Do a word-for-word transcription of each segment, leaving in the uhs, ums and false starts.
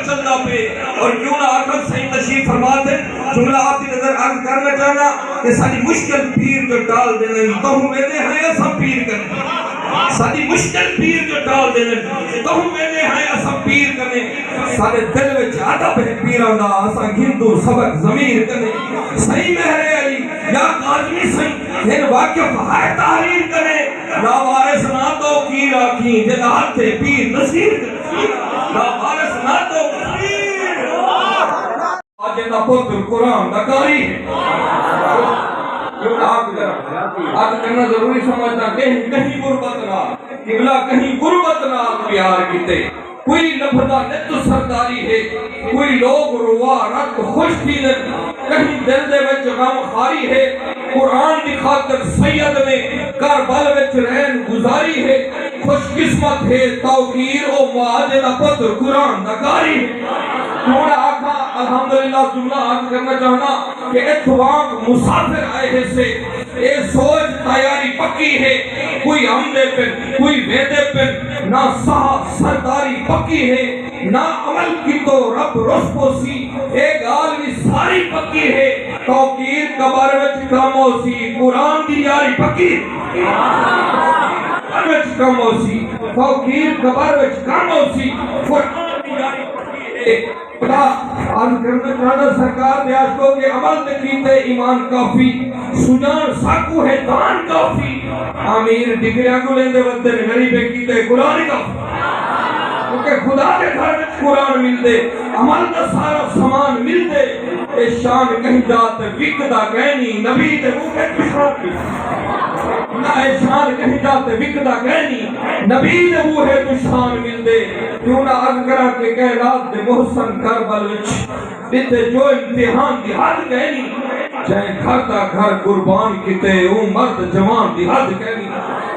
چلدا پئے۔ اور کیوں نہ آکھاں، سائیں تشریف فرما تھے۔ جملہ آپ دی نظر عرض کرنا چاہنا کہ ساݙی مشکل پیر جو ٹال ݙیندن، تہوں ویندے ہیں اساں پیر کنے۔ ساݙی مشکل پیر جو ٹال ݙیندن، تہوں ویندے ہیں اساں پیر کنے۔ ساݙے دل وچ ادب ہے پیراں دا، اساں گھندوں سبق ضمیر کنے۔ سائیں مہر علی یا کاظمی سائیں ہن واقف ہے تحریر کنے۔ لاوارث نہ توقیر آکھیں، جیݙا ہتھ ہے پیر نصیر کنے۔ لاوارث نہ توقیر۔ اڄ دا پتر قرآن دا قاری ہے۔ جو عرض کراں، عرض کرنا ضروری سمجھدا، کہیں، کہیں غربت نال، قبلہ کہیں غربت نال پیار کیتے۔ کوئی لبھدا نت سرداری ہے، کوئی لوگ روا رت خوش تھیندن، کہیں دل دے وچ غم خاری ہے۔ قرآن دی خاطر سید نے کربل وچ رین گزاری ہے۔ خوش قسمت ہے توقیر او ماء جیندے پتر قرآن دا قاری ہے۔ کیوں نہ آکھاں، الحمدللہ، جملہ عرض کرنا چاہنا کہ اتھ وانگ مسافر آئے ہیسے، اے سوچ تیاری پکی ہے۔ کوئی آندے پن، کوئی ویندے پن، نہ ساہ سرداری پکی ہے، نہ عمل کیتو رب رس پوسی، اے ڳالھ وی ساری پکی ہے۔ توقیر قبر وچ کم ہوسی، قرآن دی یاری پکی۔ قبر وچ کم ہوسی، توقیر قبر وچ کم ہوسی، قرآن دی یاری پکی ہے۔ خدا عرض کرنا چاہنا سرکار دے عاشقو کہ عمل دے کیتے ایمان کافی، سجان ساکوں ہے دان کافی۔ امیر ڈگریاں کوں لیندے ودن، غریبیں کیتے قرآن کافی۔ کیونکہ خدا دے گھر وچ قرآن ملدے، عمل دا سارا سامان ملدے۔ اے شان کہیں دا تے وکدا کائنی، نبی دے بوہے توں شان ملدے۔ نہ اے شان کہیں دا تے وکدا کائنی، نبی دے بوہے توں شان ملدے۔ کیوں نہ عرض کراں کہ کائنات دے محسن کربل وچ ݙتے جو امتحان دی حد کائنی۔ جئیں گھر دا گھر قربان کیتے، اوں مرد جوان دی حد کائنی۔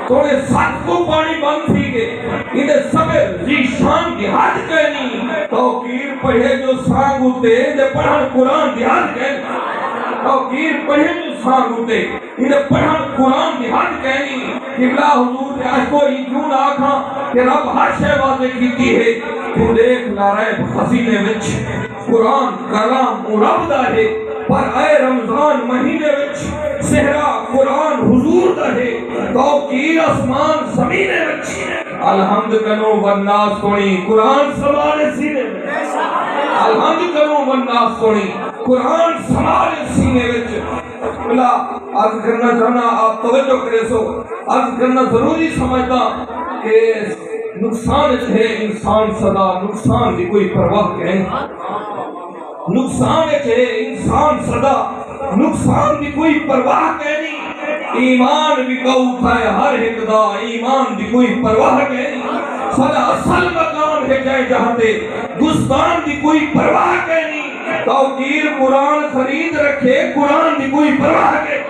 توڑے ست کوں پاݨی بند تھی ڳئے، ایندے صبر ذی شان دی حد کائنی۔ توقیر پڑھے جو سانگ اتے، ایندے پڑھݨ قرآن دی حد کائنی۔ توقیر پڑھے جو سانگ اتے، ایندے پڑھݨ قرآن دی حد کائنی۔ قبلہ حضور دے عاشقو، ایں کیوں نہ آکھاں کہ رب ہر شے واضح کیتی ہے۔ توں ݙیکھ ناریب خزینے وچ، قرآن کلام اوں رب دا ہے، پر اے رمضان مہینے وچ، سہرا قرآن حضور دا ہے۔ توقیر اسمان زمینے وچ، الحمد کنوں والناس سوہݨی، قرآن سماݨے سینے وچ۔ الحمد کنوں والناس سوہݨی، قرآن سماݨے سینے وچ۔ بلا عرض کرنا چاہنا، آپ توجہ کریسو، عرض کرنا ضروری سمجھدا کہ نقصان وچ ہے انسان سدا، نقصان دی کوئی پرواہ کائنی۔ نقصان وچ ہے انسان سدا، نقصان دی کوئی پرواہ کائنی۔ ایمان وکاؤ تھئے ہر ہک دا، ایمان دی کوئی پرواہ کائنی۔ ساݙا اصل مقام ہے جائے جہاں تے، گستان دی کوئی پرواہ کائنی۔ توقیر قرآن خرید رکھے، قرآن دی کوئی پرواہ کائنی۔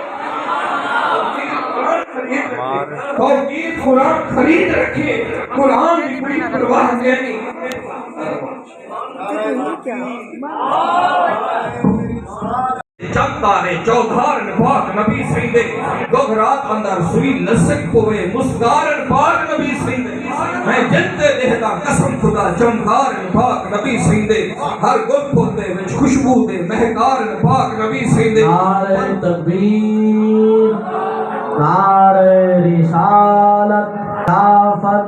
توقیر قرآن خرید رکھے، قرآن دی کوئی پرواہ کائنی۔ چمدا ہے چودھارن پاک نبی سئیں دے، ڳوگھ رات اندر سوئی لسک پوے مسکارن پاک نبی سئیں دے۔ میں جت تے ݙیہداں قسم خدا چمکارن پاک نبی سئیں دے، ہر ڳل پھل دے وچ خوشبو دے مہکارن پاک نبی سئیں دے۔ نعرہ تکبیر، نعرہ رسالت، خلافت،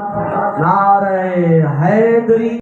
نعرہ حیدری۔